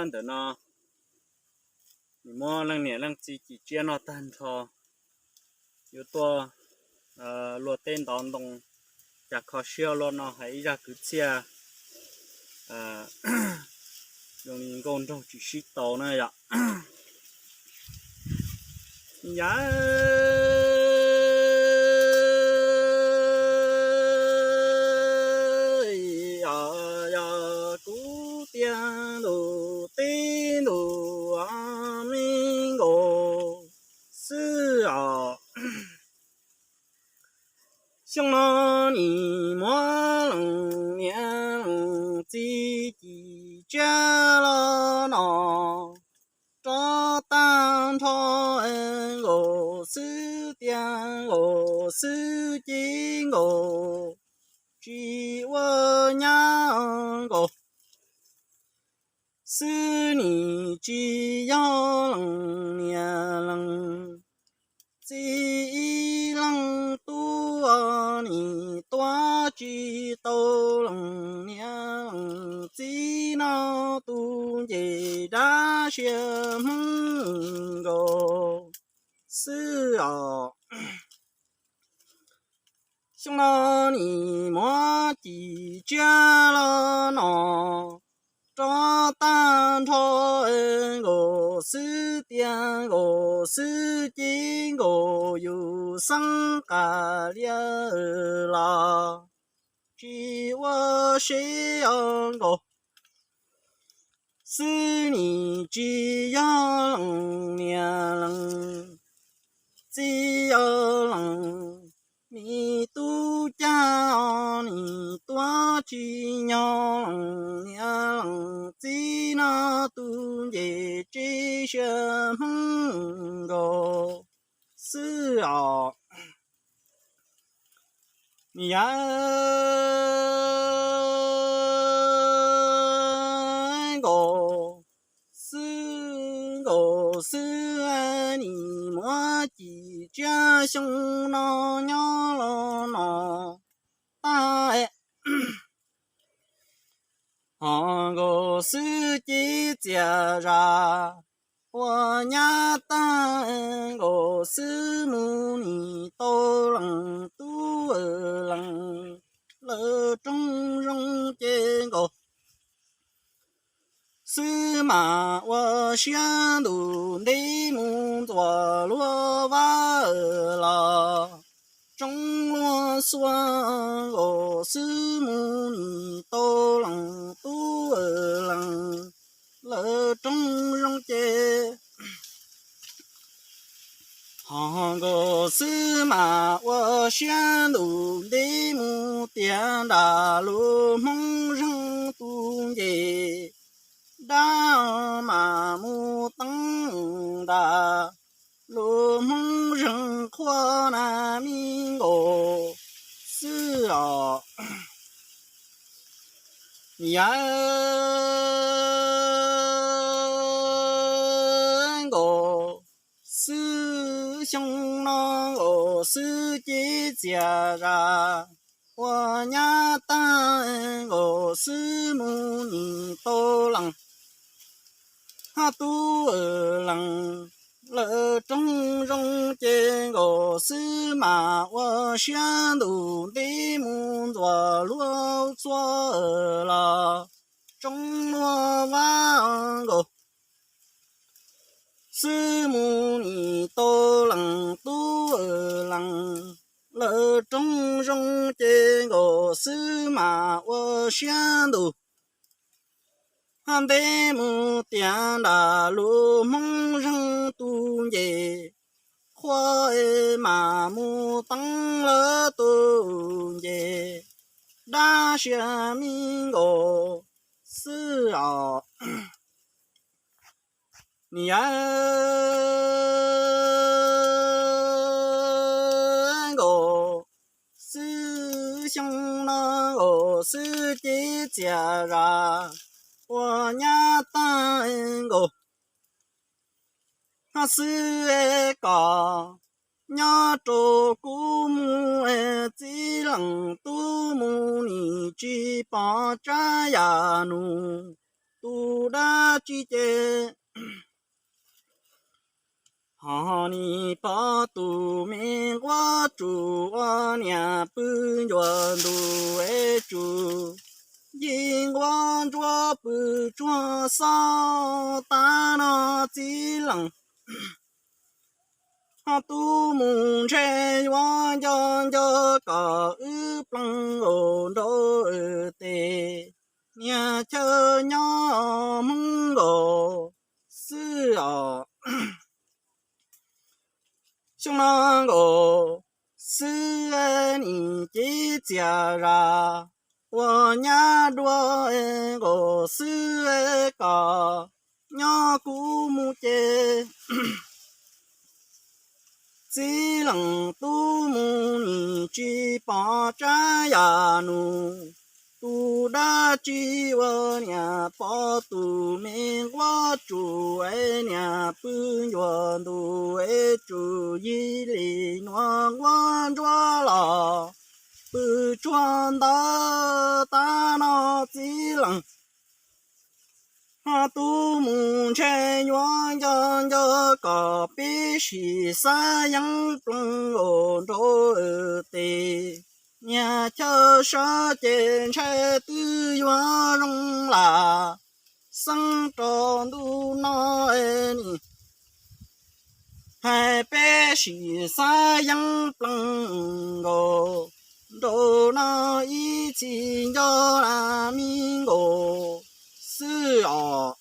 ntawm no, nws muab leej niam leej txiv ci tsiab noj tag nrho, yuav tuaj luag teb ntov ntoo, cas kho siab luaj no hais ib zaj kwv txhiaj zoo li nkauj nraug tsis sib tau na yom. Yog, yog kuv tiav ntuj teb ntuj me nkaus xwb os. Xyoo no nim muab leej niam leej txiv ci tsiab los no, rov tag nrho nkaus xwb tiav nkaus xwb ci nkaus, tsis ua nyab nkaus xwb nim tsis yog leej niam leej txiv ib leej tub, nim tuav tsis tau leej niam leej txiv no tus nce dab siab Hmoob nkaus xwb os. Xyoo no nim muab ci tsiab los no, rov tag nrho nkaus xwb tiav nkaus xwb ci nkaus, yus xeeb qas liab los tsis ua siab nkaus xwb nim tsis yog leej niam leej txiv yog leej, nim tub cag os nim tuav tsis nyog leej niam leej txiv no tus nce tsis siab Hmoob nkaus xwb os. Yog nkaus xwb nkaus xwb nim muab ci tsiab xyoo no nyob los no tag, ho nkaus xwb ci txias zam ua nyab tag, nkaus xwb mus nim tau leej tub leej, lawv roog zoo ces nkaus xwb mas ua siab ntuj ntev mus ntxuav luag vaj los tsoob luag xuab, nkaus xwb mus nim tau leej tub leej, lawv roog zoo ces ho nkaus xwb mas ua siab ntuj ntev mus tiav nram lub Hmoob Zeeg tus nce, dab mas mus teeb nram lub Hmoob Zeeg qhua na me nkaus xwb os. Yog nkaus xwb xyoo no nkaus xwb ci txias zam ua nyab tag, nkaus xwb mus nim tau leej tub leej, lawv roog zoo ces nkaus xwb mas ua siab ntuj ntev mus ntxuav luag xuab los tsoob luag vaj, nkaus xwb mus nim tau leej tub leej, lawv roog zoo ces nkaus xwb mas ua siab ntuj ntev mus tiav nram lub Hmoob Zeeg tus nce, qhua mas mus teeb lawv tus nce, dab siab me nkaus xwb os. Yog nkaus xwb xyoo no nkaus xwb ci txias zam ua nyab tag, nkaus xwb kom nyob rau kuv mus, txiv leej tub mus nim tsis pom tsab yam nus, tus dab tsi ces ho nim pom tus me nquab tsuas ua niam pw ncua ntu es tsum yig nquab ntsuab pw tsuag xauj. Tab no txiv leej ho tub mus ntshe yuav nco nco kom wb plees nkaus nraum tes, niag chaw nyob Hmoob nkaus xwb os. Xyoo no nkaus xwb nim cev txias zam ua nyab dua nkaus xwb kom nyob kuv mus ces txiv leej tub mus nim tsis pom tsab yam nus. Tus dab tsi ua niam pom tus me nquab tsuas es niam pw ncua ntu es tsum yig li nuav nquab ntsuab los pw tsuag ntawd. Tab no txiv leej ho tub mus ntshe yuav nco nco kom peb sim xav yeeb plees nkaus nraum tes, niag chaw sab ces ntshai twb yuav zoo lam xeeb rau ntu no es nim hais peb sim xav yeeb plees nkaus nraum no ib txhis nco la mi nkaus xwb os.